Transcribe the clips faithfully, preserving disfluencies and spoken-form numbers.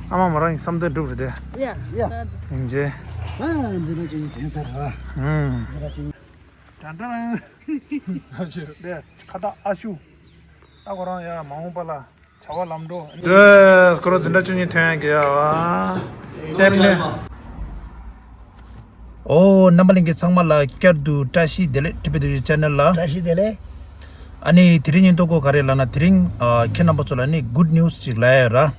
ཨ་མ་མོ་རང་གི་བསམ་དོན་འགྲུབ་རེད་དེ། ཡ། ཡ། ཡིན་རྗེ། ཨ་འཛིན་གྲྭ་བཅུ་གཉིས་ཐོན་ཚར་ར། ཨུམ། འཛིན་གྲྭ་བཅུ་གཉིས། དྲན་དྲན། ཨ་ཅོ་དེ་ཁ་བཏགས་ཨ་ཤུ། ད་ཁོ་རང་ཡ་མ་འོངས་པ་ལ་བྱ་བ་ལམ་འགྲོ། དེ་ཁོ་རང་འཛིན་གྲྭ་བཅུ་གཉིས་ཐོན་ཡ་གི་ཡ་བ། ལྟེབ་ནས། ཨོ་རྣམ་པ་ལྷན་རྒྱས་ཚང་མ་ལ་བསྐྱར་དུ་བཀྲ་ཤིས་བདེ་ལེགས། ཊི་བི་དུ་ཡུ་ཆེ་ནལ་ལ། བཀྲ་ཤིས་བདེ་ལེགས། ཨ་ནི་དེ་རིང་ཉིན་ཐོ་གོ་ག་རེ་ལབ་ན། དེ་རིང་ཨ་ཁྱེད་རྣམ་པ་ཚོ་ལ་ནི་གུཌ་ནིའུ་སི་ཅིག་ལབ་ཡ་ཡོད་ར།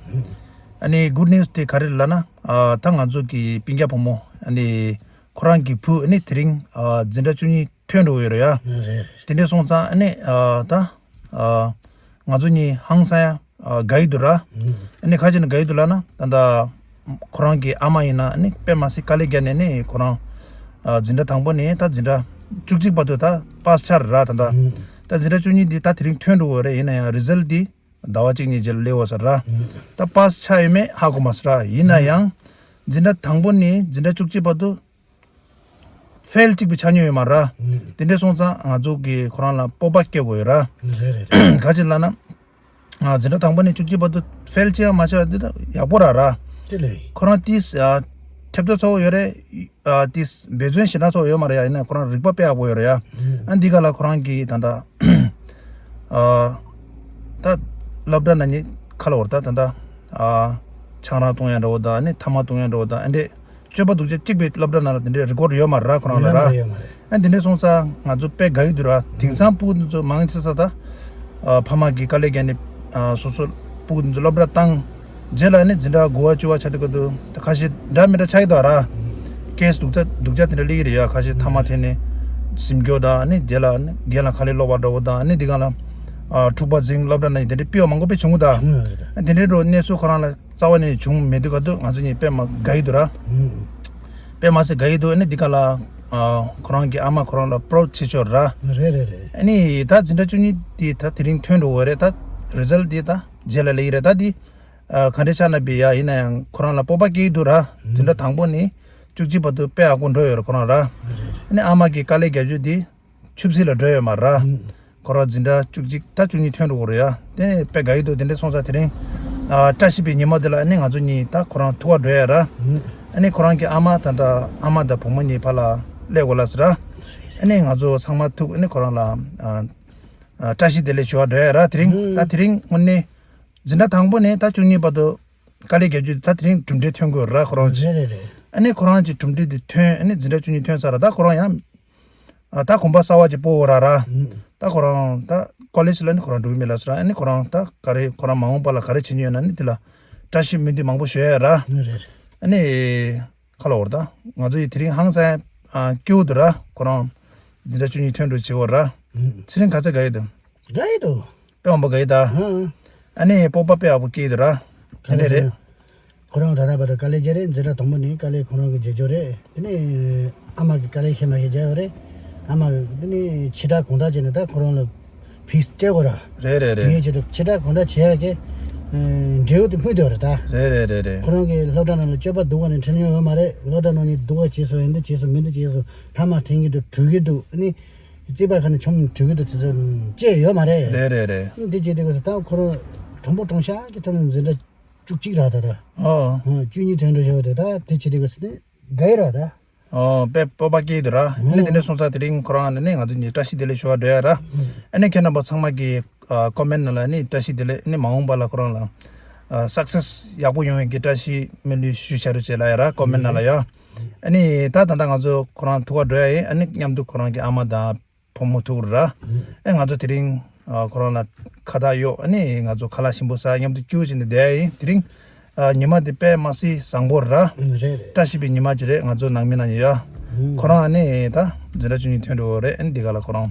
ཨ་ནི་གུཌ་ནིའུ་སི་དེ་ག་རེ་ལབ་ན། ཨ་ད་ང་ཚོ་གི་སྤུན་ཀྱག་བུ་མོ་ཨ་ནི་ཁོ་རང་གི་བུ་ཨ་ནི་དེ་རིང་ཨ་འཛིན་གྲྭ་བཅུ་གཉིས་ཐོན་འགྲོ་གི་ཡོད་རེད་ཡ། རེད་རེད། དེ་འདྲ་སོང་ཙང་ཨ་ནི་ཨ་ད་ཨ་ང་ཚོ་གཉིས་ཧང་སང་ཡ། ཨ་དགའ་ཡི་འདུག་ར། ཨ་ནི་ཁ་ཅིག་ནི་དགའ་ཡི་འདུག་ལབ་ན། ད་ལྟ་ཁོ་རང་གི་ཨ་མ་ཡིན་ན་ཨ་ནི་དཔེ་མ་སྲིད་དཀའ་ལས་བརྒྱབ་ནས་ནི་ཁོ་རང་ཨ་འཛིན་གྲྭ་དང་པོ་ནས་ད་འཛིན་གྲྭ་བཅུ་གཅིག་བར་དུ་ད་པཱས་ཆགས་རེད་ར། ད་ལྟ་ད་འཛིན་གྲྭ་བཅུ་གཉིས་འདི་ད་དེ་རིང་ཐོན་འགྲོ་གི་རེད། ཡིན་ན་ཡང་རི་ཛལ་འདི་ཟླ་བ་གཅིག་གཉིས་རྗེས་ལ་སླེབས་ཡོད་ས་ར། ད་པཱས་ཆགས་ཡོད་མེད་ཧ་གོ་མ་སོང་ར། ཡིན་ན་ཡང་འཛིན་གྲྭ་དང་པོ་ནས་འཛིན་གྲྭ་བཅུ་གཅིག་བར་དུ་ཕེལ་གཅིག་པུ་ཆགས་མྱོང་ཡོད་མ་རེད། ཨུམ། དེ་འདྲ་སོང་ཙང་ང་ཚོ་གིས་ཁོ་རང་ལ་སྤོབས་པ་སྐྱེ་དགོས་ཡོད་ར། རེད་རེད་རེད། ག་ཅི་ལབ་ན། ཨ་འཛིན་གྲྭ་དང་པོ་ནས་བཅུ་གཅིག་བར་དུ་ཕེལ་གཅིག་ཡང་མ་ཆགས་པ་འདི་ད་ཡག་པོ་ར་ར། དེ་ལས། ཁོ་རང་ཏིས་ཨ་ཐེབས་རྩ་ཚ་བོ་ཡོད་རེད། ཨ་ཏིས་འབད་བརྩོན་ཞེ་དྲག་ཚ་བོ་ཡོད་མ་རེད་ཡ། ཡིན་ན་ཁོ་རང་རིག་པ་དཔེ་ཡག་པོ་ཡོད་རེད་ཡ། ཨུམ། ཨ་འདི་ག་ལ་ཁོ་རང་གིས་ད་ལྟ་ཨ་ད་སློབ་གྲྭ་ནང་ནས་ཁ་ལོ་བར་ད་ད་ལྟ་ཨ་ཆང་རག་བཏུང་ཡ་འདྲ་བོ་དང་ནི་ཐ་མག་བཏུང་ཡ་འདྲ་བོ་དང་ཨ་འདྲས། སྤྱོད་པ་སྡུག་ཅག་གཅིག་པའི་སློབ་གྲྭ་ནང་ལ་དེ་འདྲའི་རི་ཀོཌ་ཡོད་མ་རེད་ཁོ་རང་ལ་ར། ཡོད་མ་རེད། ཨ་དེ་འདྲ་སོང་ཙང་ང་ཚོ་དཔེ་དགའ་ཡི་འདུག་ར། དེང་སང་ཕྲུ་གུ་འདི་ཚོ་མང་ཆེ་ས་ད་ཨ་ཕ་མ་གིས་དཀའ་ལས་བརྒྱབ་ནས་ཨ་སོ་སོ་ཕྲུ་གུ་འདི་ཚོ་སློབ་གྲྭ་བཏང་རྗེས་ལ་ནི་འཛིན་གྲྭ་དགུ་པ་བཅུ་པ་ཆགས་དུས་སྐབས་དུ་ད་ཁ་ཤས་འདྲ་མི་འདྲ་ཆགས་ཀྱི་འདུག་ར། ཀེ་སི་སྡུག་ཅག་སྡུག་ཅག་དེ་འདྲ་སླེབས་ཀྱི་རེད་ཡ། ཁ་ཤས་ཐ་མག་འཐེན་ནས་སེམས་སྐྱོ་དང་ནི་རྗེས་ལ་ནི་རྒན་ལགས་ཁ་ལས་སློག་པ་འདྲ་བོ་དང་ནི་འདི་ག་ལ་ཨ་འཁྲུག་པ་འཛིང་སློབ་གྲྭ་ནང་དེ་འདྲའི་སྤེལ་བ་མང་པོ་དཔེ་བྱུང་གི་འདུག་བྱུང་ཡོད་རེད། ཨ་དེ་འདྲའི་འགྲོ་གནས་ཚུལ་ཁོ་རང་ལ་རྩ་བ་ནས་བྱུང་མེད་དུས་ག་དུས་ང་ཚོ་གཉིས་དཔེ་མ་དགའ་ཡི་འདུག་ར། ཨུམ། དཔེ་མ་སྲིད་དགའ་ཡི་འདུག་ཨ་ནི་འདི་ག་ལ་ཨ་ཁོ་རང་གི་ཨ་མ་ཁོ་རང་ལ་པྲོ་བྱེད་ཆོག་ར། རེད་རེད་རེད། ཨ་ནི་ད་འཛིན་གྲྭ་བཅུ་གཉིས་འདི་ད་དེ་རིང་ཐོན་འགྲོ་བ་རེད། ད་རི་ཛལ་འདི་ད་རྗེས་ལ་སླེབས་ཀྱི་རེད། ད་འདི་ཨ་ག་འདྲ་ཆགས་ན་བི་ཡ་ཡིན་ན་ཡང་ཁོ་རང་ལ་སྤོབས་པ་སྐྱེ་ཡི་འདུག་ར། ཨུམ། འཛིན་གྲྭ་དང་པོ་ནས་བཅུ་གཅིག་བར་དུ་དཔེ་ཡག་པོ་འགྲོ་ཡོད་རེད་ཁོ་རང་ར། རེད་རེད། ཨ་ནི་ཨ་མ་གི་དཀའ་ལས་བརྒྱབ་རྒྱུ་འདི། ཆུ་ཚོད་ལ་འགྲོ་ཡོད་མ་ར། ཨུམ། ཁོ་རང་འཛིན་གྲྭ་བཅུ་གཅིག་ད་བཅུ་གཉིས་ཐོན་འགྲོ་གི་རེད་ཡ། དེ་དཔེ་དགའ་ཡི་འདུག་དེ་འདྲ་སོང་ཙང་དེ་རིང་ཨ་བཀྲ་ཤིས་པའི་ཉི་མ་འདི་ལ་ཨ་ནི་ང་ཚོ་གཉིས་ད་ཁོ་རང་ཐུག་ག་འགྲོ་ཡ་ར། ཨུམ། ཨ་ནི་ཁོ་རང་གི་ཨ་མ་ད་ད་ཨ་མ་དང་བུ་མོ་གཉིས་ཕར་ལ་སླེབས་དགོས་ལབ་ཟེར་ར། ཨ་ནི་ང་ཚོ་ཚང་མ་ཐུག་ཨ་ནི་ཁོ་རང་ལ་ཨ་ཨ་བཀྲ་ཤིས་བདེ་ལེགས་ཞུ་བ་འགྲོ་ཡ་ར། དེ་རིང་ཨུམ། ད་དེ་རིང་དངོས་གནས་འཛིན་གྲྭ་དང་པོ་ནས་ད་བཅུ་གཉིས་བར་དུ་དཀའ་ལས་བརྒྱབ་རྒྱུ་ད་དེ་རིང་གྲུབ་འབྲས་ཐོན་དགོས་ར་ཁོ་རང་ཅིག་རེད་རེད་རེད། ཨ་ནི་ཁོ་རང་ཅིག་གྲུབ་འབྲས་འདི་ཐོན་ཨ་ནི་འཛིན་གྲྭ་བཅུ་གཉིས་ཐོན་ཚར་ར། ད་ཁོ་རང་ཡང་ཨ་ད་གོམ་པ་གསར་བ་ཅིག་སྤོ་འོ་ར་ར། ཨུམ། ད་ཁོ་རང་ད་ཀོ་ལེཇ་ལ་ནི་ཁོ་རང་འགྲོ་གི་མེད་ལབ་ཟེར་ར། ཨ་ནི་ཁོ་རང་ད་ག་རེ་ཁོ་རང་མ་འོངས་པ་ལ་ག་རེ་བྱེད་ཉེན་ཡོད་ན་ནི་དེ་ལ་བཀྲ་ཤིས་སྨོན་འདུན་མང་པོ་ཞུ་ཡ་ར། རེད་རེད། ཨ་ནི་ཁ་ལོ་བར་ད་ང་ཚོ་ཡི་དེ་རིང་ཧང་སང་ཨ་སྐྱིད་པོ་འདུག་ར། ཁོ་རང་འཛིན་གྲྭ་བཅུ་གཉིས་ཐོན་འགྲོ་བྱེད་འོ་ར། ཨུམ། ཚེ་རིང་ག་ཚོད་དགའ་ཡི་འདུག་དགའ་ཡི་འདུག་དཔེ་མང་པོ་དགའ་ཡི་ད། ཧང་། ཨ་ནི་སྤོབས་པ་དཔེ་ཡག་པོ་སྐྱེ་ཡི་འདུག་ར། ག་ཨ་ནི་རེ་རེད། ཟེར་ན། ཁོ་རང་ད་ལྟ་བར་དུ་དཀའ་ལས་བརྒྱབ་རེད། འཛིན་གྲྭ་དང་པོ་ནས་དཀའ་ལས་ཁོ་རང་གི་བརྒྱབ་རྒྱུ་རེད། དེ་ནས་ཨ་མ་གི་དཀའ་ལས་ཤེས་མ་ཤེས་བརྒྱབ་ཡོད་རེད། ཨ་མ་གི་དེ་ནས་ཕྱི་དྲགས་གང་དྲགས་བྱས་ནས་ད་ཁོ་རང་ལ་ཕིས་སྤྲད་དགོས་ར། རེད་རེད་དེ་རེད། ཡན་ཆེད་དུ་ཕྱི་དྲགས་གང་དྲགས་བྱེད་ཡ་གི་འབྲས་བུ་དེ་སྨིན་བསྡད་ཡོད་རེད་ད། རེད་རེད་རེད་རེད། ཁོ་རང་གི་སློབ་གྲྭ་ནང་ལ་སྤྱོད་པ་སྡུག་པ་ནས་ཁྲིད་མྱོང་ཡོད་མ་རེད། སློབ་གྲྭ་ནང་ནས་སྡུག་པ་བྱས་སོང་། འདི་བྱས་སོང་། མི་འདི་བྱས་སོང་། ཐ་མག་འཐེན་གྱི་འདུག་འགྲོ་གི་འདུག་ཨ་ནི། རྩིས་པ་ཁ་ནས་ཆུང་འགྲོ་གི་འདུག་དེ་ཚོ་བཅད་ཡོད་མ་རེད། རེད་རེད་རེད། འདི་བྱས་དུས་སྐབས་སུ་ད་ཁོ་རང་དྲང་པོ་དྲང་བཞག་གི་ཐོག་ནས་འཛིན་གྲྭ་བཅུ་གཅིག་རག་ད་ད། ཨོ། ཨ་བཅུ་གཉིས་ཐོན་འགྲོ་ཤོག་དེ་ད་དེ་བྱས་དུས་སྐབས་སུ་ནི་དགའ་ཡི་ར་ད། ཨོ་དཔེ་སྤོབས་པ་སྐྱེ་གི་འདུག་ར། ཨ་ནི་དེ་འདྲ་སོང་ཙང་དེ་རིང་ཁོ་རང་ནས་ནི་ང་ཚོ་གཉིས་བཀྲ་ཤིས་བདེ་ལེགས་ཞུ་བ་འགྲོ་ཡ་ར། ཨ་ནི་ཁྱེད་རྣམ་པ་ཚང་མ་གི་ཨ་ཀོ་མེན་ནང་ལ་ནི་བཀྲ་ཤིས་བདེ་ལེགས། ཨ་ནི་མ་འོངས་པ་ལ་ཁོ་རང་ལ་ཨ་སག་སེས་ཡག་པོ་ཡོང་བའི་གི་བཀྲ་ཤིས་སྨོན་འདུན་ཞུ་བྱ་རུ་བྱེད་ལ་ཡ་ར། ཀོ་མེན་ནང་ལ་ཡ། ཨ་ནི་ད་ད་ལྟ་ང་ཚོ་ཁོ་རང་ཐུག་ག་འགྲོ་ཡ་ཡིན། ཨ་ནི་མཉམ་དུ་ཁོ་རང་གི་ཨ་མ་དང་བུ་མོ་ཐུག་ར། ཨེ་ང་ཚོ་དེ་རིང་ཨ་ཁོ་རང་ལ་ཁ་བཏགས་གཡོག་ཨ་ནི་ང་ཚོ་ཁ་ལག་ཞིམ་པོ་ཟ་མཉམ་དུ་སྐྱིད་པོ་བྱས་ནས་བསྡད་ཡ་ཡིན། དེ་རིང་ཨ་ཉི་མ་དེ་དཔེ་མ་སྲིད་བཟང་པོ་ར། རེད་རེད། བཀྲ་ཤིས་པའི་ཉི་མ་ཅིག་རེད། ང་ཚོ་ནང་མི་ནང་ཡོད་ཡ། ཨུམ། ཁོ་རང་ཨ་ནི་ད་འཛིན་གྲྭ་བཅུ་གཉིས་ཐོན་འགྲོ་བ་རེད། ཨ་ནི་འདི་ག་ལ་ཁོ་རང་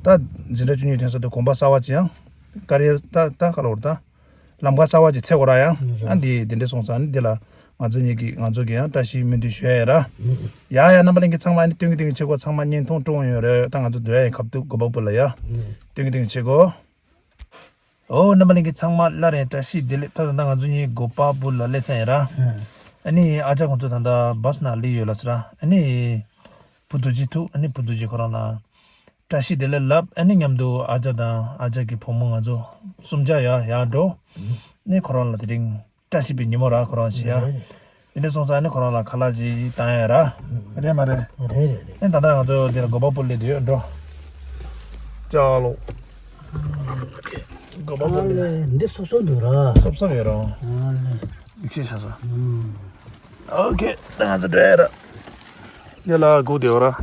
ད་འཛིན་གྲྭ་བཅུ་གཉིས་ཐོན་ས་དེ་གོམ་པ་གསར་བ་ཅིག་ཡང་ཀ་རི་ཡར་ད་ད་ག་ལ་བར་ད། ལམ་ཁ་གསར་བ་ཅིག་འཚོལ་དགོས་ར་ཡ། ཨ་འདི་དེ་འདྲ་སོང་ཙང་ནི་འདི་ལ་ང་ཚོ་གཉིས་ཀྱིས་ང་ཚོ་གི་ཡང་བཀྲ་ཤིས་སྨོན་འདུན་ཞུ་ཡ་ཡ་ར། ཡ་ཡ་རྣམ་པ་ལྷན་རྒྱས་ཚང་མ་ནི་སྟོན་གི་སྟོན་གི་བྱེད་དགོས། ཚང་མ་བརྙན་ཐུང་སྤྲོ་བོ་ཡོད་རེད། ད་ང་ཚོ་སྡོད་ཡ་ཡིན། ཁ་ཐུག་གོ་པ་བུ་ལ་ཡ། སྟོན་གི་སྟོན་གི་བྱེད་དགོས། ཨོ་རྣམ་པ་ལྷན་རྒྱས་ཚང་མ་སླར་ཡང་བཀྲ་ཤིས་བདེ་ལེགས། ད་ད་ལྟ་ང་ཚོ་གཉིས་གོ་པ་བུ་ལ་སླེབས་ཚར་ཡིན་ར། ཨ་ནི་ཨ་ཅག་ཁོང་ཚོ་ད་ལྟ་བཱས་ནང་སླེབས་ཡོད་ལབ་ཟེར་ར། ཨ་ནི་བུ་རྡོ་རྗེ་ཐུག་ཨ་ནི་བུ་རྡོ་རྗེ་ཁོ་རང་ལ་བཀྲ་ཤིས་བདེ་ལེགས་ལབ། ཨ་ནི་མཉམ་དུ་ཨ་ཅག་དང་ཨ་ཅག་གི་བུ་མོ་ང་ཚོ་གསུམ་ཆ་ཡ་ཡར་འགྲོ། ཨ་ནི་ཁོ་རང་ལ་དེ་རིང་ བཀྲ་ཤིས་པའི་ཉིན་མོ་ར་ཁོ་རང་བྱེད་ཡ། རེད་རེད། དེ་འདྲ་སོང་ཙང་ནི་ཁོ་རང་ལ་ཁ་ལག་ཅིག་བཏང་ཡ་ར། རེད་མ་རེད། རེད་རེད་རེད། ཨེ་ད་ལྟ་ང་ཚོ་འདིར་སྒོ་པ་སྤུ་ལས་དུས་འགྲོ། ཅག་ལོ། སྒོ་པ་སྤུ་ལས། འདི་སོབ་སོབ་འདུག་ར། སོབ་སོབ་ཡོད་ར། ཡིག་ཤེས་བྱ་ས། ཨོ་ཁེ། ད་ང་ཚོ་འགྲོ་ཡ་ར། ཡ་ལ་སྒུག་བསྡད་ཡོད་ར།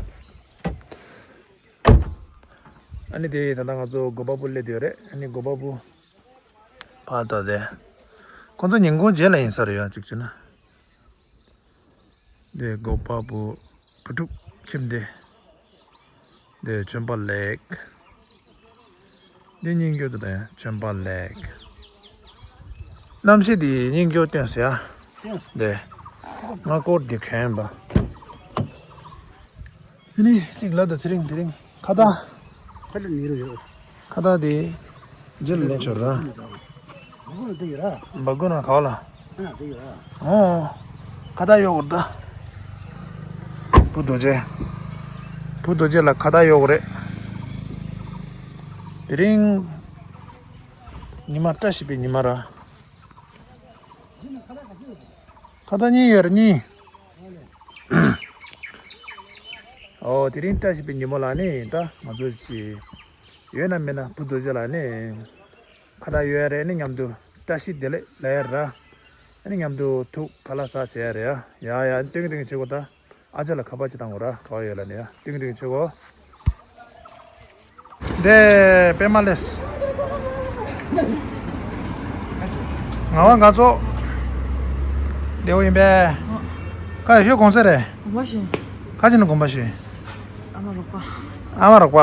ཨ་ནི་དེ་ད་ལྟ་ང་ཚོ་སྒོ་པ་སྤུ་སླེབས་ཡོད་རེད། ཨ་ནི་སྒོ་པ་སྤུ་ཕར་ལྟ་དེ། ཁོང་ཚོ་ཉིན་གུང་རྗེས་ལ་ཡིན་ས་རེད་ཡ། གཅིག་བྱས་ན། དེ་སྒོ་པ་སྤུ་བུ་ཕྲུག་ཁྱིམ་དེ། དེ་ཆོན་པ་ལེགས། དེ་རྙིང་རྒྱུ་དེ་དང་ཆོན་པ་ལེགས། གནམ་གཤིས་དེ་རྙིང་རྒྱུ་སྟོན་ཟེར་ཡ། དེ། ང་སྐོར་དེ་གན་པ། དེ་ནི་གཅིག་ལ་དང་ཚེ་རིང་དེ་རིང་ཁ་བརྡ། ཁ་བརྡ་ནི་རུ་ཡོད། ཁ་བརྡ་དེ་རྗེས་ལ་ལེན་ཆོག་ར། འབག་གོ་ནི་འདི་ཡོད་ར། འབག་གོ་ན་ག་བ་ལ། ཨ་འདི་ཡོད་ར། ཨོ། ཁ་བརྡ་གཡོག་གོ་ར་ད། བུ་རྡོ་རྗེ། བུ་རྡོ་རྗེ་ལ་ཁ་བརྡ་གཡོག་གོ་རེད། དེ་རིང་ཉི་མ་བཀྲ་ཤིས་པའི་ཉི་མ་ར། ཁ་བརྡ་གཉིས་ཡོད་རེད་གཉིས། ཨོ་དེ་རིང་བཀྲ་ཤིས་པའི་ཉིན་མོ་ལ་ནི་ད་ང་ཚོ་ཅི་ཡོད་ན་མེད་ན་བུ་རྡོ་རྗེ་ལ་ནི་ཁ་བརྡ་ཡོད་རེད། ནི་མཉམ་དུ་བཀྲ་ཤིས་བདེ་ལེགས་ལབ་ཡ་ར། ནི་མཉམ་དུ་ཐུག་ཁ་ལག་ཟ་བྱེད་ཡ་རེད་ཡ། ཡ་ཡ་སྟོན་གི་སྟོན་གི་བྱེད་དགོས་ད། ཨ་ཅག་ལ་ཁ་པར་ཅིག་བཏང་དགོས་ར། ག་བ་ཡོད་ལ་ནི་ཡ་སྟོན་གི་སྟོན་གི་བྱེད་དགོས། འདི་པད་མ་ལགས། ང་བ་ང་ཚོ་བདེ་བོ་ཡིན་པས། ཁ་ཡོད་ཤོད་གོང་ས་རེད། གོམ་པ་ཞིག་ཁ་ཅིག་ནི་གོམ་པ་ཞིག་ཨ་མ་རོགས་པ། ཨ་མ་རོགས་པ།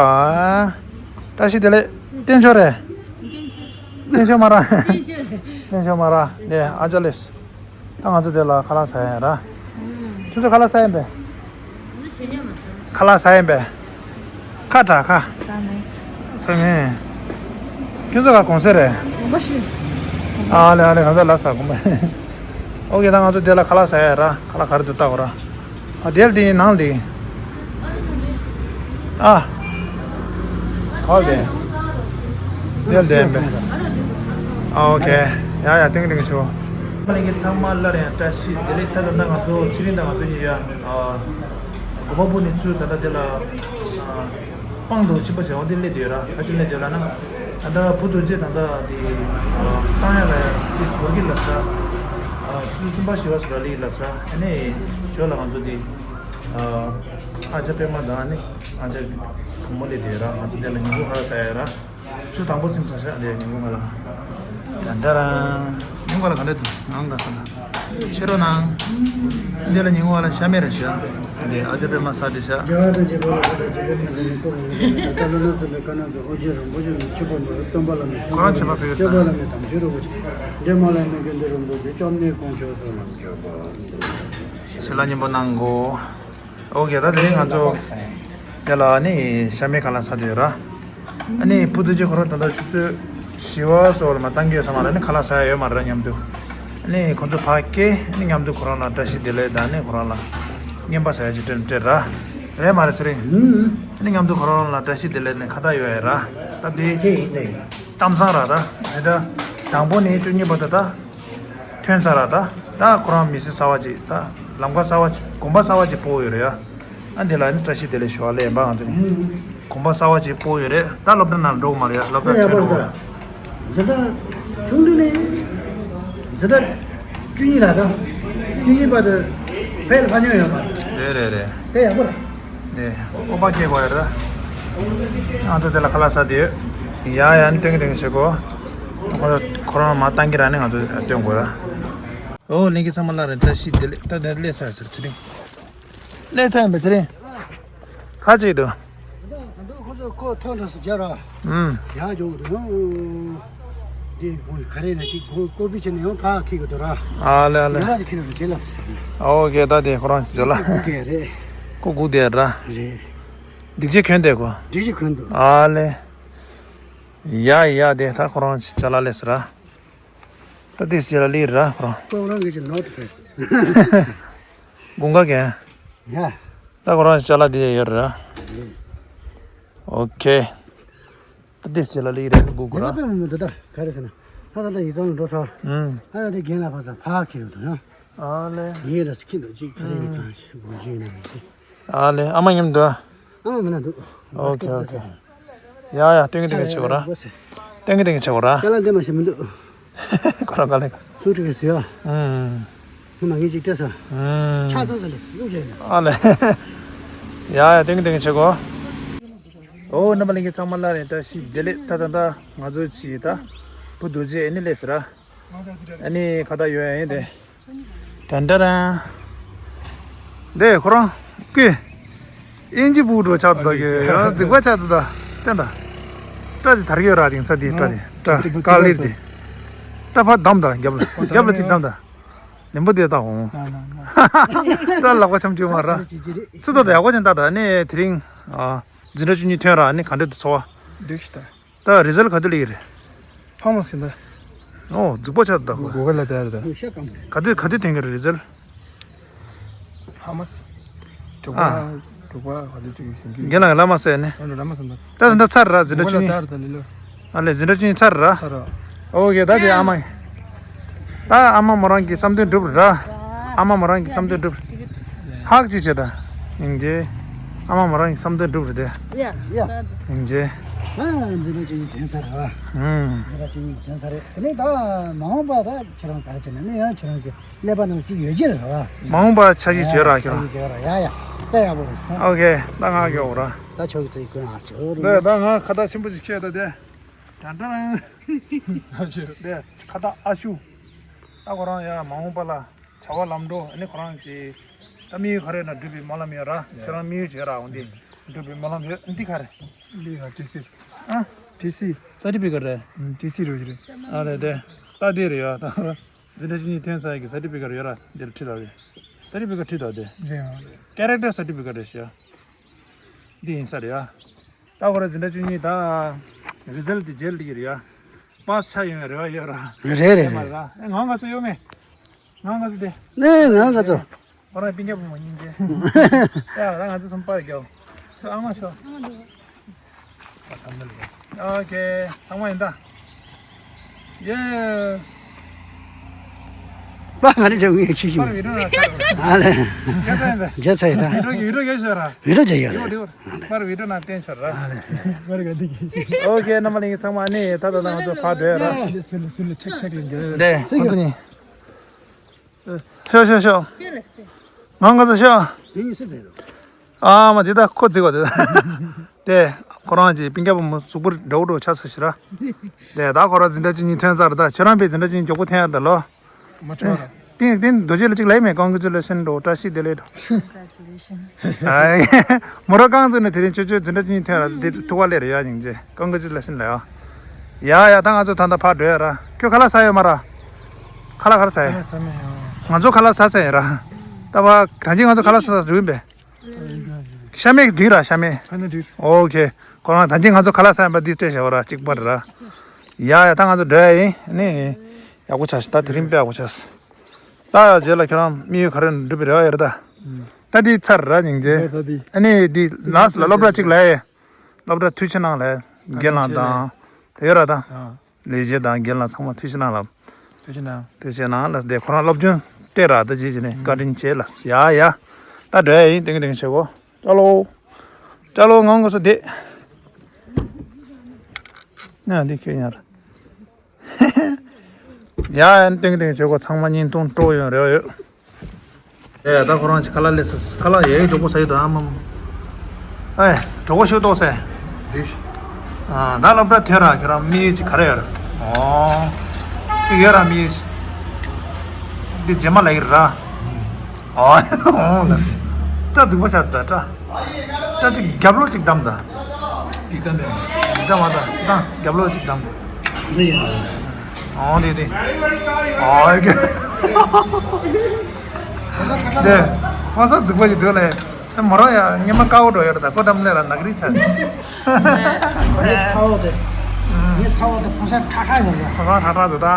བཀྲ་ཤིས་བདེ་ལེགས་བསྟན་ཆོག་རེད། བསྟན་ཆོག་མ་ར། བསྟན་ཆོག་རེད། བསྟན་ཆོག་མ་ར། འདི་ཨ་ཅག་ལགས། ད་ང་ཚོ་དེ་ལ་ཁ་ལག་ཟ་ཡ་ར། ཁྱོད་ཚོ་ཁ་ལག་ཟ་ཡིན་པས། ཁ་ལག་ཟ་ཡིན་པས། ཁ་དྲག་ཁ། ཟ་མེད། ཟ་མེད། ཁྱོད་ཚོ་ག་གོང་ས་རེད། གོམ་པ་ཞིག་ཨ་ལེ་ཨ་ལེ་ང་ཚོ་ལ་ཟ་གོམ་པ། ཨོ་ཁེ་ད་ང་ཚོ་དེ་ལ་ཁ་ལག་ཟ་ཡ་ར། ཁ་ལག་ག་རེ་འདུག་ལྟ་གོ་ར། ཨ་དེ་ལ་དེ་ནང་དེ། ཨ། ཨོ་དེ། དེ་ལ་དེ་ཡིན་པས། ཨ་ཨོ་ཁེ། ཡ་ཡ་ཏིང་ཏིང་ཆོ། ལྷན་རྒྱས་ཚང་མ་སླར་ཡང་བཀྲ་ཤིས་བདེ་ལེགས། ད་ད་ལྟ་ང་ཚོ་ཚེ་རིང་དང་ང་ཚོ་གཉིས་ཡ། ཨ། སྒོ་པ་སྤུ་ནས་ཚུར་ད་ལྟ་དེ་ལ། ཨ། སྤང་དུ་ཕྱིན་པ་བྱ་བ་འདི་སླེབས་ཡོད་ར། ཁ་ཅིག་སླེབས་ཡོད་ལ་ན། ད་ལྟ་བུ་རྡོ་རྗེ་ད་ལྟ་འདི་བཏང་ཡ་ལ་ཡ་ཏིས་གོར་གི་ལ་ས། སུ་གསུམ་པ་ཞི་བ་སུ་ར་ལི་ལ་ས། ཨ་ནི་ཞོ་ལ་ང་ཚོ་འདི་ཨ་ཅག་པད་མ་དང་ནི་ཨ་ཅག་བུ་མོ་སླེབས་ཡོད་ར། ང་ཚོ་འདི་ལ་ཉིན་གུང་ཧ་ས་ཡ་ར། ཚུར་དང་པོ་ཚིམ་ས་ཤག་འདི་ཉིན་གུང་ང་ལ། ད་ད་ར། ཉིན་གུང་ང་ལ་ག་འདྲ་འདུག་ནང་ག་ས་ལ། ཕྱི་རོ་ནང་། འདི་ལ་ཉིན་གུང་ང་ལ་ཤ་མེད་རེད་ཤག་འདི་ཨ་ཅག་པད་མ་ས་འདི་ཤག་རྒྱལ་བ་དང་རྒྱལ་པོ་ལ་ཕྱག་འཚལ་རྗེ་ཕེབས་མ་ཐོབ་ནས་སྐུ་ལ་འོད་ཟེར་མེད་པར་མི་འདའ། ད་ལྟ་ལྷ་ནང་སུ་མེད་བཀའ་ནང་སུ་ཨོ་རྒྱན་རིན་པོ་ཆེ་ནི་ཆོས་པ་མོ་ར་སྟོན་པ་བླ་མའི་གསུང་ཁོ་རང་ཆོས་པ་ཕེབས་ཡོད་ད། སྤྱོད་པ་བླ་མའི་དམ་ཆོས་རིན་པོ་ཆེ། འདྲེ་མ་ལ་མི་དགེ་འདུན་རིན་པོ་ཆེ་སྐྱབས་གནས་དཀོན་མཆོག་གསུམ་ལ་མཆོད་པ། ཞལ་ལག་སྙིང་པོ་གནང་གོ། ཨོ་ཁེ་ད་དེ་རིང་ང་ཚོ་དེ་ལ་ནི་ཤ་མེད་ཁ་ལག་ཟ་འདོད་ར། ཨ་ནི་བུ་རྡོ་རྗེ་ཁོ་རང་ད་ལྟ་ཆུ་ཚོད་བཞི་བ་སོགས་ལ་མ་བཏང་གི་ཡོད་ས་མ་རེད། ནི་ཁ་ལག་ཟ་ཡ་ཡོད་མ་རེད་མཉམ་དུ། ཨ་ནི་ཁོ་ཚོ་ཕ་སྐད་ནི་མཉམ་དུ་ཁོ་རང་ལ་བཀྲ་ཤིས་བདེ་ལེགས་དང་ནི་ཁོ་རང་ལ་རྔན་པ་ཟ་ཡ་ཅིག་སྤྲད་སྤྲད་ར། རེད་མ་རེད་ཚེ་རིང་། ཨ་ནི་མཉམ་དུ་ཁོ་རང་ལ་བཀྲ་ཤིས་བདེ་ལེགས་ནི་ཁ་བརྡ་ཡོད་ཡ་ར། ད་དེ་དེ་ཡིན་དེ་ཡིན། གཏམ་བཟང་ར་ད་ཨེ་ད། དང་པོ་ནས་བཅུ་གཉིས་བར་དུ་ད། ཐོན་ཚར་ར་ད། ད་ཁོ་རང་མི་ཚེ་གསར་བ་ཅིག་ད། ལམ་ཁ་གསར་བ་ཅིག་གོམ་པ་གསར་བ་ཅིག་སྤོ་ཡོད་རེད་ཡ། ཨ་འདི་ལ་ནི་བཀྲ་ཤིས་བདེ་ལེགས་ཞུ་བ་ལས་ཡིན་པ་ང་ཚོ་ནི། གོམ་པ་གསར་བ་ཅིག་སྤོ་ཡོད་རེད། ད་སློབ་གྲྭ་ནང་འགྲོ་གི་མ་རེད་ཡ། སློབ་གྲྭ་ཐོན་འགྲོ་གི་རེད། འཛིན་གྲྭ་ཆུང་དུས་ནས་འཛིན་གྲྭ་བཅུ་གཉིས་ལ་ད། བཅུ་གཉིས་བར་དུ་ཕལ་ལ་ཉོ་ཡོད་མ་རེད། རེད་རེད་རེད། དེ་ཡག་པོ་རེད། ནས་ཨོ་པ་སྐྱེ་དགོས་ཡ་རེད། ང་ཚོ་དེ་ལ་ཁ་ལག་ཟ་དེ་ཡོད། ཡ་ཡ་ནི་སྟོན་གི་སྟོན་གི་བྱེད་དགོས། ཁོ་ཁོ་རང་མ་བཏང་གི་ར་ནི་ང་ཚོ་སྟོན་དགོས་ར། ཨོ་ལྷན་རྒྱས་ཚང་མ་ལ་རེ་བཀྲ་ཤིས་བདེ་ལེགས། ད་ད་སླེབས་ཚར་ཟེར་ཚེ་རིང་། སླེབས་ཚར་ཡིན་པ་ཚེ་རིང་། ཁ་ཅིག་འདུག་ང་ཚོ་ཁོ་ཚོ་ཁོ་ཐོན་འགྲོ་སུ་རྒྱ་ར། ཨུམ། ཡག་འཇོག་གི་འདུག་ཡང་། འདི་ཁོང་གི་ག་རེ་ན་ཅིག་ཁོ་ཀོ་པི་བྱས་ནས་ཡང་ཕར་འཁྱེར་གི་འདུག་ར། ཨ་ལེ་ཨ་ལེ། ཡ་ལ་འཁྱེར་ར་རྗེས་ལ་སུ་གི། ཨོ་ཀེ་ད་དེ་ཁོ་རང་ཞིག་འཇོག་ལ། ཀོ་གུ་དེ་རེད། ཀོ་གུ་དེ་ར། རེད། སྒྲིག་ཆས་གྱོན་དེ་ཁོ། སྒྲིག་ཆས་གྱོན་འདུག་ཨ་ལེ། ཡ་ཡ་དེ་ད་ཁོ་རང་ཅ་ལག་ལས་ར། ད་དེ་ཅ་ལག་ལས་ར་ཁོ་རང་། ཁོ་རང་གི་ཅི་ནོར་ཕེས། དགུན་ཁ་གན། ཡ། ད་ཁོ་རང་ཅ་ལག་དེ་ཡོད་ར། རེད། ཨོ་ཀེ། ད་དེ་ཅ་ལག་ལས་ར་དགུན་ཁ་ར། ཡ་ལ་པེ་མོ་མོ་དེ་ད་ག་རེ་ཟེར་ན། ད་ད་ད་ཡིག་ཚང་ལ་འགྲོ་ཚར། ཨུམ། ད་ད་དེ་རྒན་ལགས་ཕར་ཚུར་ཕར་འཁྱེར་ཡོང་དང་ཡང་། ཨ་ལེ། ཡིན་ར་ཁྱི་འདུག་ཅིག་ད་རེས་ནི་གང་ཞིག་འབུར་ཞིག་ཡིན་ན་མི་ཤེས། ཨ་ལེ། ཨ་མ་མཉམ་འདུག་ཨ། ཨ་མ་མི་ན་འདུག་ཨོ་ཁེ་ཨོ་ཁེ། ཡ་ཡ། སྟོན་གི་སྟོན་གི་བྱེད་དགོས་ར། སྟོན་གི་སྟོན་གི་བྱེད་དགོས་ར། ཁྱེད་ལ་འདི་མ་ཤེས་མི་འདུག་ཁོ་ར་ག་ལེ་ག་ཚུར་ཁྲིད་གི་ཟེར་ཡ། ཨུམ། ངོ་མ་ངས་ཅིག་སྤྲད་སོང་། ཨུམ། ཆགས་སོང་ཟེར་ལ་གཡུག་བྱས་ནས། ཨ་ལེ། ཡ་ཡ། སྟོན་གི་སྟོན་གི་བྱེད་དགོས། ཨོ་རྣམ་པ་ལྷན་རྒྱས་ཚང་མ་ལ་ནི་བཀྲ་ཤིས་བདེ་ལེགས། ད་ད་ད་ང་ཚོ་ཅིག་ད་བུ་རྡོ་རྗེ་ཨ་ནི་སླེབས་ཟེར་ར། ཨ་ནི་ཁ་བརྡ་ཡོད་ཡ་ཡིན་ཏེ། དྲན་དྲན་རང་། འདི་ཁོ་རང་ཀི། ཨིན་ཇི་བུ་འགྲོ་ཆགས་འདུག་གི། ཡ་རྫིག་པ་ཆགས་འདུག་ད་བསྟན་ད། སྐྲ་དེ་དར་གི་ཡོད་ར། དེང་སང་དེ་སྐྲ་དེ་སྐྲ་དཀར་ལེར་དེ། སྐྲ་ཕར་བསྡམས་ད་རྒྱབ་ལ། རྒྱབ་ལ་ཅིག་བསྡམས་ད། ལན་པོ་དེ་ད་འོང་། སྐྲ་ལག་པ་འཆམ་འཆམ་མ་ར། ཚུ་ད་ད་ཡག་པོ་ཅན་ད་ད་ནི་དེ་རིང་། ཨ། འཛིན་གྲྭ་བཅུ་གཉིས་ཐོན་ར་ནི་ག་འདྲ་འདུག་ཚོར་བ། འདུག་ཤི་ད། ད་རི་ཛལ་ག་དུས་སླེབས་ཀྱི་རེད། ཕ་མ་ཟིན་ད། ཨོ་རྫིག་པོ་ཆགས་འདུག་གོ་ག་ལ་དེ་རེད་ད། ག་དུས་ག་དུས་ཐོན་གྱི་རེད་རི་ཛལ། ཕ་མ་ཟིན། དྲུག་པ། ཨ། དྲུག་པ་ག་དུས་ཐོན་གྱི་ཐོན་གྱི། རྒན་ལགས་ཀྱི་བླ་མ་ཟེར་ནས། ཨ་ལོ་བླ་མ་ཟིན་ད། ད་ད་ད་ཚར་ར་འཛིན་གྲྭ་བཅུ་གཉིས། གོ་ག་ལ་དེ་རེད་ད་ལི་ལོ། ཨ་ལེ་འཛིན་གྲྭ་བཅུ་གཉིས་ཚར་ར། ཚར་ར། ཨོ་ཀེ་ད་དེ་ཨ་མ། ད་ཨ་མ་མོ་རང་གི་བསམ་དོན་འགྲུབ་ར། ཨ་མ་མོ་རང་གི་བསམ་དོན་འགྲུབ། ཧག་ཅིག་བྱེད་ད། སྙིང་རྗེ། ཨ་མ་མོ་རང་གི་བསམ་དོན་འགྲུབ་རེད་དེ། ཡ། ཡ། སྙིང་རྗེ། ཨ་འཛིན་གྲྭ་བཅུ་གཉིས་ཐོན་ཚར་ར། ཧུམ། འཛིན་གྲྭ་བཅུ་གཉིས་ཐོན་ཚར་རེད། དེ་ནས་ད་མ་འོངས་པ་ད་ཁྱེད་རང་ག་རེ་བྱེད་ན་ནི་ཡང་ཁྱེད་རང་གི་ཀླད་པ་ནང་གཅིག་ཡོད་ཀྱི་རེད་ར། མ་འོངས་པ་འཆར་གཞི་བརྗོད་ར་ཁྱེད་རང་། འཆར་གཞི་བརྗོད་ར། ཡ་ཡ། དཔེ་ཡག་པོ་རེད་ད། ཨོ་ཀེ། ད་ང་གི་འོ་ར། ད་ཆོག་གི་ཚེ་ཀུན་ཨ་ཆོག་རེད། ད་ད་ང་ཁ་བརྡ་ཆེན་པོ་ཅིག་ཁྱེར་ད་དེ། དྲན་དྲན། ཨ་ཆོ། དེ་ཁ་བརྡ་ཨ་ཤུ། ད་ཁོ་རང་ཡ་མ་འོངས་པ་ལ་བྱ་བ་ལམ་འགྲོ་ཨ་ནི་ཁོ་རང་གི་ད་དམིགས་ཡུལ་ག་རེ་ན་འགྲུབ་པའི་སྨོན་ལམ་ཡོད་ར། ཁྱེད་རང་དམིགས་ཡུལ་བྱེད་ར་འོང་དེ་འགྲུབ་པའི་སྨོན་ལམ་ཡོད་འདི་ག་རེ། འདི་ག་ཊི་སི་རེད། ཨ། ཊི་སི། སར་ཊི་ཕི་ཀེཊ་རེད། ཊི་སི་རེད་རེད། ཨ་ལེ་དེ། ད་འདི་རེད་ཡ་ད། འཛིན་གྲྭ་བཅུ་གཉིས་ཐོན་ཚར་ཡ་གི་སར་ཊི་ཕི་ཀེཊ་ཡོད་ར་འདིར་ཁྲིད་ད་དེ། སར་ཊི་ཕི་ཀེཊ་ཁྲིད་ད་དེ། རེད་ཨ། ཀེ་རེག་ཊར་སར་ཊི་ཕི་ཀེཊ་རེད་ཤག་འདི་ཡིན་ས་རེད་ཡ། ད་ཁོ་ར་འཛིན་གྲྭ་བཅུ་གཉིས་ད་རི་ཛལ་ཊི་དེ་མཇལ་འདི་གི་རེད་ཡ། པཱས་ཆགས་ཡོང་བའི་རེ་བ་ཡོད་ར། རེད་རེད་རེད། ཨེ་མ་རེད་ར། ཨེ་ང་ང་ཚོ་གཡོག་མེད། ང་ང་ཚོ་དེ། ནས་ང་ང་ཚོ། ཁོ་རང་སྤུན་ཀྱག་བུ་མོ་སྙིང་རྗེ། ཡ་ད་ང་ཚོ་གསུམ་པར་རྒྱོབ། ཨ་མ་ཤོག་ཨ་མ་འདུག་ཨོ་ཀེ། ཚང་མ་ཡིན་ད། ཡེས། པ་ང་ནི་ཅང་ངས་ཁྱི་ཤི། པར་བི་ཌི་ཡོ་ན་ཆར། ཨ་ལེ། རྒྱ་ཚ་ཡིན་པས། རྒྱ་ཚ་ཡིན་ད། བི་ཌི་ཡོ་བི་ཌི་ཡོ་རྒྱ་ཤོར་ར། བི་ཌི་ཡོ་རྒྱ་ཡོད་རེད། པར་བི་ཌི་ཡོ་ན་བསྟན་ཆར་ར། ཨ་ལེ། པར་ག་འདི་གི། ཨོ་ཀེ། རྣམ་པ་ལྷན་རྒྱས་ཚང་མ་ནི་ད་ད་ད་ང་ཚོ་ཕར་འགྲོ་ཡ་ར། སུ་ལ་སུ་ལ་ཆག་ཆག་ལ་འགྱུར་ཡ་ར། ལེ། ཁོ་ཚོ་ནི། ཤོག་ཤོག་ཤོག་ང་ང་ཚོ་ཤོག་ཨ་མ་དེ་ད་ཁོ་རྫིག་པ་དེ་ད། དེ་ཁོ་རང་གི་སྤུན་ཀྱག་བུ་མོ་གཟུགས་པོ་འདྲ་བོ་འདྲ་བོ་ཆགས་སོང་ཞིག་ར། དེ་ད་ཁོ་རང་འཛིན་གྲྭ་བཅུ་གཉིས་ཐོན་ཚར་ད། ཁྱོད་རང་པའི་འཛིན་གྲྭ་བཅུ་གཉིས་མགྱོགས་པོ་ཐོན་ཡ་ད་ལོ། མ་ཆོག་ར། ཏིང་ཏིང་རྡོ་རྗེ་ལ་གཅིག་ལབ་མེད། ཀོང་ཀི་ཅུ་ལེ་ཤན་འགྲོ་བཀྲ་ཤིས་བདེ་ལེགས་འགྲོ། Congratulations. མོ་རང་རྐང་བཙུགས་ནས་དེ་རིང་ཆོས་ཆོས་འཛིན་གྲྭ་བཅུ་གཉིས་ཐོན་ར་འདི་ཐུག་པ་ལེ་རེད་ཡ། སྙིང་རྗེ། ཀོང་ཀི་ཅུ་ལེ་ཤན་ལ་ཡ། ཡ་ཡ་ད་ང་ཚོ་ད་ལྟ་ཕར་འགྲོ་ཡ་ར། ཁྱོད་ཁ་ལག་ཟ་ཡོད་མ་ར། ཁ་ལག་ག་རེ་ཟ་ཡོད། ང་ཚོ་ཁ་ལག་ཟ་ཚར་ཡིན་ར། ད་བ་ད་གིན་ང་ཚོ་ཁ་ལག་ཟ་ཟ་འགྲོ་ཡིན་པས། ཤ་མེད་འདི་ར་ཤ་མེད། ཨོ་ཁེ། ཁོ་རང་ད་གིན་ང་ཚོ་ཁ་ལག་ཟ་ཡིན་པ་འདི་སྤྲད་བཞག་པ་ར་གཅིག་པ་རེད་ར། ཡ་ཡ་ད་ང་ཚོ་འགྲོ་ཡ་ཡིན་ནི། ཡག་པོ་ཆགས་ཤིག་ད་དེ་རིང་དཔེ་ཡག་པོ་ཆགས། ད་ཡ་རྗེས་ལ་ཁྱོད་རང་དམིགས་ཡུལ་ག་རེ་འགྲུབ་པའི་རེ་བ་ཡོད་རེད་ད། ད་འདི་ཚར་ར་སྙིང་རྗེ། ད་འདི། ཨ་ནི་འདི་ལ་སི་ལ་སློབ་གྲྭ་གཅིག་ལ་ཡ། སློབ་གྲྭ་ཐུགས་ཆེ་གནང་ལ་རྒན་ལགས་དང་། དེ་ཡོད་ར་ད། ལས་བྱེད་དང་རྒན་ལགས་ཚང་མ་ཐུགས་ཆེ་གནང་ལ། ཐུགས་ཆེ་གནང་། ཐུགས་ཆེ་གནང་ལ་དེ་ཁོ་རང་སློབ་སྦྱོང་སྤྲད་ར་ད་རྗེས་ཀྱི་ནས་བཀའ་དྲིན་ཆེ་ལ་ཡ་ཡ། ད་འགྲོ་ཡ་ཡིན་ཏིང་ཏིང་བྱེད་གོ། ཅ་ལོ། ཅ་ལོ་ངང་གོ་སོ་དེ། ན་འདི་ཁྱོད་ཡར། ཡ་ཡ་ཏིང་ཏིང་བྱེད་གོ། ཚང་མ་བརྙན་ཐུང་སྤྲོ་ཡོང་རེ་བ་ཡོད། ཨེ་ད་ཁོ་རང་ཅིག་ཁ་ལག་སླེབས་སོང་། ཁ་ལག་ཡ་ཡི་གྲོགས་པོ་ཟ་ཡི་དང་ཨ་མམ། ཨེ་གྲོགས་པོ་ཤོད་ཏོག་ཟེར། འགྲིག་ཨ་ད་སློབ་གྲྭ་ཐོན་ར་ཁྱོད་རང་དམིགས་ཡུལ་ཅིག་ག་རེ་ཡོད་ར། ཨོ། ཅིག་ཡོད་ར་དམིགས་ཡུལ་ཅིག་འདི་རྗེས་མ་ལ་ཡིར་ར། ཨོ། ཨོ་ལ། སྐྲ་རྫིག་པོ་ཆགས་ད་སྐྲ། སྐྲ་ཅིག་རྒྱབ་ལོགས་ཅིག་བསྡམས་ད། འདི་ལྟ་མེད། འདི་ལྟ་མ་ད་ཅི་དང་རྒྱབ་ལོགས་ཅིག་བསྡམས། འདི་ཡིན། ཨོ་འདི་འདི། ཨོ་ཡ་གི། འདི། ཕོ་གསར་རྫིག་པོ་ཞིག་འདུག་ལེ། ཨ་མོ་རང་ཡ་སྔས་མ་དཀར་པོ་འགྲོ་ཡོད་རེད་ད་ཁོ་འགྲམ་ལས་ལ་ནག་རིག་ཆགས་ནས། ངའི་ཚ་བོ་དེ། ངའི་ཚ་བོ་དེ་ཕོ་གསར་ཁྲ་ཁྲ་ཡོད་རེད། ཕོ་གསར་ཁྲ་ཁྲ་འདུག་ད།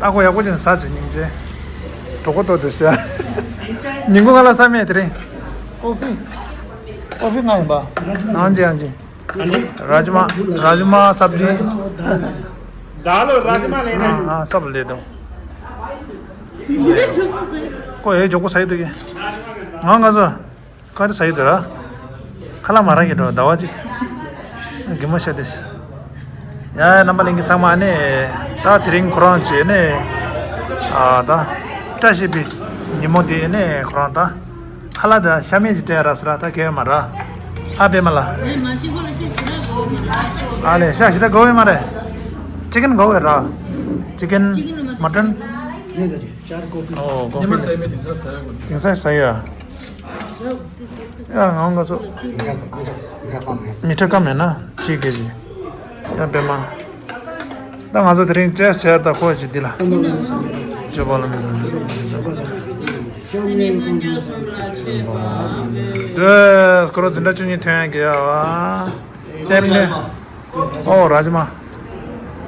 ཨ་ཁོ་ཡག་པོ་ཅིག་ཟ་བྱེད་སྙིང་རྗེ། གྲོད་ཁོག་ལྟོགས་འདུག་ཟེར། ཉིན་གུང་ང་ལ་ཟ་མེད་དེ་རིང་། ཀོ་ཧྥི། ཀོ་ཧྥི་ང་ཡིན་པ། ཨང་ཅི་ཨང་ཅི། རཱཇ་མ། རཱཇ་མ་སབ་ཇི། ད་ལོ་ར་ཇི་མ་ལེན་ན། ཨ་ཨ་སབ་ལེ་དང་། ཀོ་ཨེ་ཇོ་ཀོ་ས་ཡི་དུ་གི། ང་ང་ཚོ་ཀ་རི་ས་ཡི་དུ་ར། ཁ་ལ་མ་ར་གི་འགྲོ་ཟླ་བ་གཅིག། གི་མོ་ཤ་དེ་ཤི། ཡ་ཡ་རྣམ་པ་ལྷན་རྒྱས་ཚང་མ་ནི། ད་དེ་རིང་ཁོ་རང་བྱས་ནས། ཨ་ད། བཀྲ་ཤིས་པའི་ཉིན་མོ་དེ་ནས་ཁོ་རང་ད། ཁ་ལག་དང་ཤ་མེད་ཅིག་སྤྲད་ར་ཟེར་ར་ད་གས་མ་ར། ཨ་པེ་མ་ལ། ཨ་ལེ་ཤ་ཞིག་ད་གོ་བས་མ་རེད། ཅི་ཀན་གོ་བས་ར། ཅི་ཀན་མ་ཊན། ཨོ་གོ་ཕི་ལེ། དེང་སང་ཟ་ཡོད། ཡ་ང་ང་ཚོ། མི་ཁྲ་ཀ་མེད་ན་ཅི་གེ་ཅི། ཡ་པེ་མ། ད་ང་ཚོ་དེ་རིང་ཅེས་ཟེར་ད་ཁོ་ཅི་འདི་ལ། ཅོ་པ་ལ་མི་འདུག་ཅོ་མེ་ཀུན་ཏུ་སོང་ལ་ཆོས་པ། འདྲེས་ཁོ་རོ་འཛིན་གྲྭ་བཅུ་གཉིས་ཐོན་ཡ་གི་ཡ་བ། ལྟེབ་ནས། ཨོ་ར་ཇི་མ།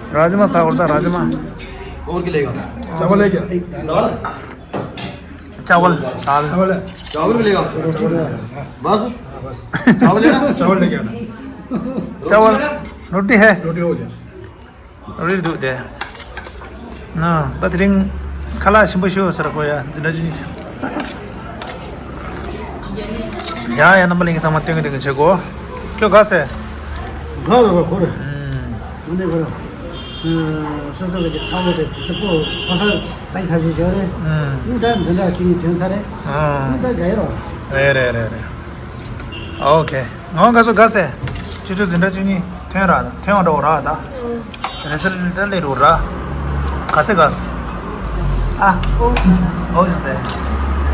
ར་ཇི་མ་ཟ་བར་ད་ར་ཇི་མ། और क्या लेगा? चावल है क्या? दाल। चावल दाल। चावल है। चावल भी लेगा? बस। चावल लेना? चावल लेके आना। चावल। रोटी है? रोटी हो गया। རེད་འདུག་དེ། ན་ད་དེ་རིང་ཁ་ལག་ཞིམ་པོ་ཤོད་ཟེར་གོ་ཡ་འཛིན་གྲྭ་ཅུ་གཉིས་དེ། ཡ་ཡ་རྣམ་པ་ལྷན་རྒྱས་ཚང་མ་སྟོན་གི་སྟོན་གི་བྱེད་གོ། ཁྱོད་ག་ཟེ། ག་རེ་ག་ཁོ་རེ། ཨུམ། ཁོ་ནས་ག་རེ། སོ་སོ་གི་ཚ་བོ་དེ་རྫིག་པོ་ཁོ་ཚོ་ཙག་ཐག་ཆོད་བྱས་རེད། ཨུམ། ནི་ད་འཛིན་གྲྭ་ཅུ་གཉིས་ཐོན་ཚར་རེད། ཨུམ། ནི་ད་ག་ཡེ་རོ། རེད་རེད་རེད་རེད། ཨོ་ཁེ། ང་ག་ཚོད་ག་ཟེ། ཁྱེད་ཚོ་འཛིན་གྲྭ་བཅུ་གཉིས་ཐོན་ར་ཐོན་བ་འགྲོ་ར་ད། རེ་སལ་ད་ལེ་རུ་ར། ག་ཚད་ག་ཟེ། ཨ། ཨོ་ཟེ།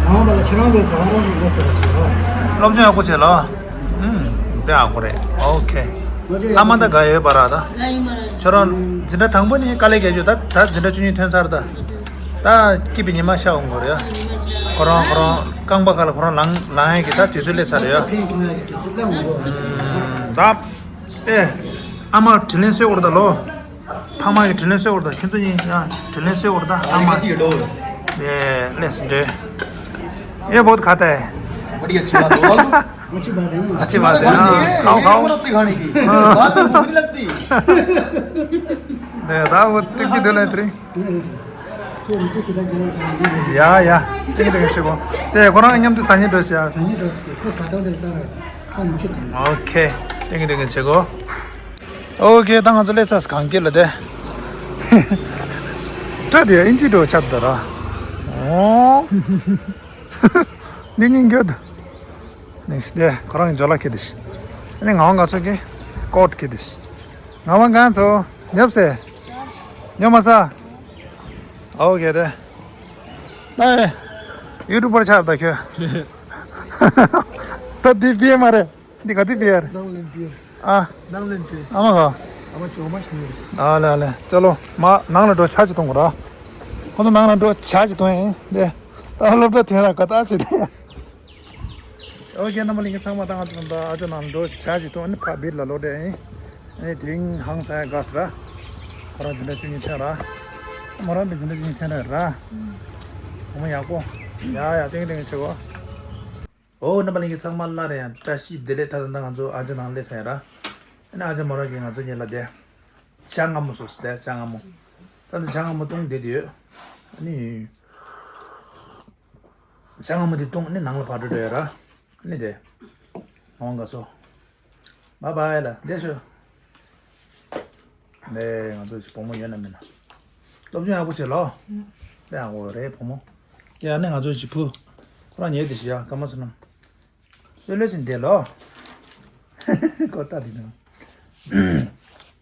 ང་བ་ལ་ཁྱེད་རང་གི་ག་རང་གི་སློབ་ཚོགས་ཆེ་ལ། སློབ་སྦྱོང་ཡག་པོ་བྱེད་ལ། ཨུམ། དཔེ་ཡག་པོ་རེད། ཨོ་ཁེ། ཨ་མ་ད་ག་ཡོད་པ་ར་ད། ཁྱོད་རང་འཛིན་གྲྭ་དང་པོ་ནས་དཀའ་ལས་རྒྱག་རྒྱུ་ད་ད་འཛིན་གྲྭ་བཅུ་གཉིས་ཐོན་ཚར་ད། ད་སྐྱིད་པའི་ཉི་མ་ཤར་འོང་གི་རེད། ཁོ་རང་ཁོ་རང་རྐང་པ་ཁ་ལ་ཁོ་རང་ལངས་ལངས་ཡས་ཀྱི་ད་དུས་ཚོད་སླེབས་ཚར་རེད་ཡ། ཕན་ཐོགས་ཡ་གི་དུས་ཚོད་སླེབས་འོང་གི་རེད། ད་ཨེ་ཨ་མ་དྲིན་ལན་གསོས་འོར་ད་ལོ། ཕ་མ་གི་དྲིན་ལན་གསོས་འོར་ད་ཁྱོད་ཚོ་གཉིས་ཡ་དྲིན་ལན་གསོས་འོར་ད་ཨ་མ། ཨེ་ལེས་འདྲེ། ये बहुत खाता है। बड़ी अच्छी बात हो। अच्छी बात है ना। अच्छी बात है। हाँ, खाओ, खाओ। जबरदस्ती खाने की। बात तो बुरी लगती। 네, 나 뭐 땡기 되나 했더니. ཡ་ཡ། ཏིང་ཏིང་ཆེ་གོ། དེ་ཁོ་རང་མཉམ་དུ་ཟ་སྙིང་འདོད་ཤག་ཨོ་ཁེ། ཏིང་ཏིང་ཆེ་གོ། ཨོ་ཁེ། ད་ང་ཚོ་སླེབས་ཚར་གངས་སྐྱིད་ལ་དེ། སྐྲ་དེ་ཨིན་ཇི་འགྲོ་ཆགས་འདུག་ར། ཨོ། འདི་སྙིང་རྒྱུད། ནིས་དེ་ཁོ་རང་ཇོ་ལ་ཁེ་དེ་ཤི། ཨ་ནི་ང་བ་ང་ཚོ་གི་ཀོ་ཊི་ཁེ་དེ་ཤི། ང་བ་ང་ཚོ་ཉོབ་སེ། ཉོབ་མ་ས། ཨོ་ཁེ་དེ། ད་ཡུ་ཊུབ་པར་ཆགས་ད་ཁྱོད། ད་འདི་བིའེ་མ་རེད། འདི་ག་དུས་བིའེ་རེད། ནང་ལེན་བིའེ། ཨ། ནང་ལེན་བིའེ། ཨ་མ་ག་ཨ་མ་ཅོ་མ་ཤི་ནི། ཨ་ལེ་ཨ་ལེ། ཅོ་ལོ། མ་ནང་ལ་འགྲོ་ཆ་ཅི་གཏོང་གོ་ར། ཁོ་ཚོ་ནང་ལ་འགྲོ་ཆ་ཅི་གཏོང་ཡིན་འདི། ད་སློབ་གྲྭ་ཐོན་ར་ག་ད་ཅི་དེ། ཨོ་ཁེ། རྣམ་པ་ལྷན་རྒྱས་ཚང་མ་ད་ང་ཚོ་ད་ཨ་ཅོ་ནང་འགྲོ་ཆ་ཅི་གཏོང་ཨ་ནི་ཕ་བིར་ལ་ལོ་དེ་ཨིན། ཨ་ནི་དེ་རིང་ཧང་སང་ཡ་དགའ་སི་ར། ཁོ་རང་འཛིན་གྲྭ་བཅུ་གཉིས་ཐོན་ར། མོ་རང་མི་འཛིན་གྲྭ་བཅུ་གཉིས་ཐོན་ར་ར། ཨ་མ་ཡག་པོ། ཡ་ཡ་ཏིང་ཏིང་ཆེ་གོ། ཨོ་རྣམ་པ་ལྷན་རྒྱས་ཚང་མ་སླར་ཡང་བཀྲ་ཤིས་བདེ་ལེགས། ད་ད་ད་ང་ཚོ་ཨ་ཅོ་ནང་སླེབས་ཚར་ཡ་ར། ཨ་ནི་ཨ་ཅོ་མོ་རང་གིས་ང་ཚོ་གཉིས་ལ་དེ། ཇ་མངར་མོ་བཟོས་སི་དེ་ཇ་མངར་མོ། ད་ད་ཇ་མངར་མོ་བཏུང་བསྡད་དེ་ཡོད། ཨ་ནི། ཇ་མངར་མོ་དེ་བཏུང་ནི་ནང་ལ་ཕར་འགྲོ་འགྲོ་ཡ་ར། ནི་དེ། ཨོ་དགའ་སོ། བཱའི་བཱའི་ལ་བསྡད་ཤོག་ནས་ང་ཚོ་ཅིག་བུ་མོ་ཡོད་ན་མེད་ན། སློབ་སྦྱོང་ཡག་པོ་བྱེད་ལོ། དེ་ཡག་པོ་རེད་བུ་མོ། དེ་ཡང་ནི་ང་ཚོ་ཅིག་བུ། ཁོ་རང་ཉལ་བསྡད་ཤི་ཡ་སྐར་མ་ཚོ་རྣམས། ལོས་ལོས་ཅིག་བསྡད་ལོ། ཁོ་ལྟ་དེ་ནང་།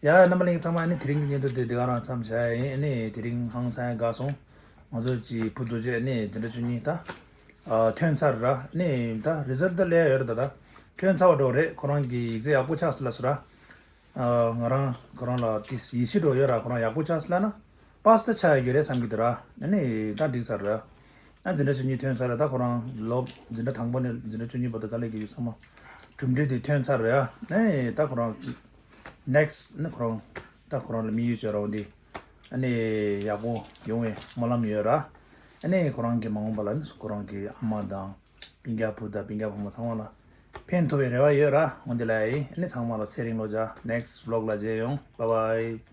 ཡ་རྣམ་པ་ལྷན་རྒྱས་ཚང་མ་ནི་དེ་རིང་གི་བརྙན་ཐུང་དེ་འདི་ག་རང་མཚམས་བཞག་ཡིན། ནི་དེ་རིང་ཧང་སང་ཡ་དགའ་སོང་། ང་ཚོ་ཅིག་བུ་རྡོ་རྗེ་ནི་འཛིན་གྲྭ་བཅུ་གཉིས་ད། ཨ་ཐོན་ཚར་ར། ནི་ད་རི་ཛལ་ཊི་ད་སླེབས་ཡོད་རེད་ད་ད། ཐོན་ཚར་བ་འགྲོ་རེད། ཁོ་རང་གི་ཡིག་ཚད་ཡག་པོ་ཆགས་སི་ལ་སི་ར། ཨ་ང་རང་ཁོ་རང་ལ་ཏིས་ཡིད་ཆེས་འགྲོ་ཡོད་ར། ཁོ་རང་ཡག་པོ་ཆགས་སི་ལ་ན། པཱས་ད་ཆགས་ཡོད་རེད་བསམ་གི་འདུག་ར། ནི་ད་འགྲིག་ཚར་ར། ཨ་འཛིན་གྲྭ་བཅུ་གཉིས་ཐོན་ཚར་ར། ད་ཁོ་རང་ལོ་འཛིན་གྲྭ་དང་པོ་ནས་འཛིན་གྲྭ་བཅུ་གཉིས་བར་དུ་དཀའ་ལས་རྒྱག་རྒྱུ་ཚང་མ་གྲུབ་འབྲས་དེ་ཐོན་ཚར་ར། ནི་ད་ཁོ་རང་ནེག་སི་ཊི་ནི་ཁོ་རང་ད་ཁོ་རང་ལ་དམིགས་ཡུལ་བྱས་ར་འོ་འདི། ཨ་ནི་ཡག་པོ་ཡོང་བའི་སྨོན་ལམ་ཡོད་ར། ཨ་ནི་ཁོ་རང་གི་མ་འོངས་པ་ལ་ནི་ཁོ་རང་གི་ཨ་མ་དང་སྤུན་ཀྱག་བུ་དང་སྤུན་ཀྱག་བུ་མོ་ཚང་མ་ལ་ཕན་ཐོགས་པའི་རེ་བ་ཡོད་ར། འོ་འདི་ལ་ཡིན། ཨ་ནི་ཚང་མ་ལ་ཚེ་རིང་ལོ་བརྒྱ། ནེག་སི་ཊི་བི་ལོག་ལ་མཇལ་ཡོང་། བཱའི་བཱའི།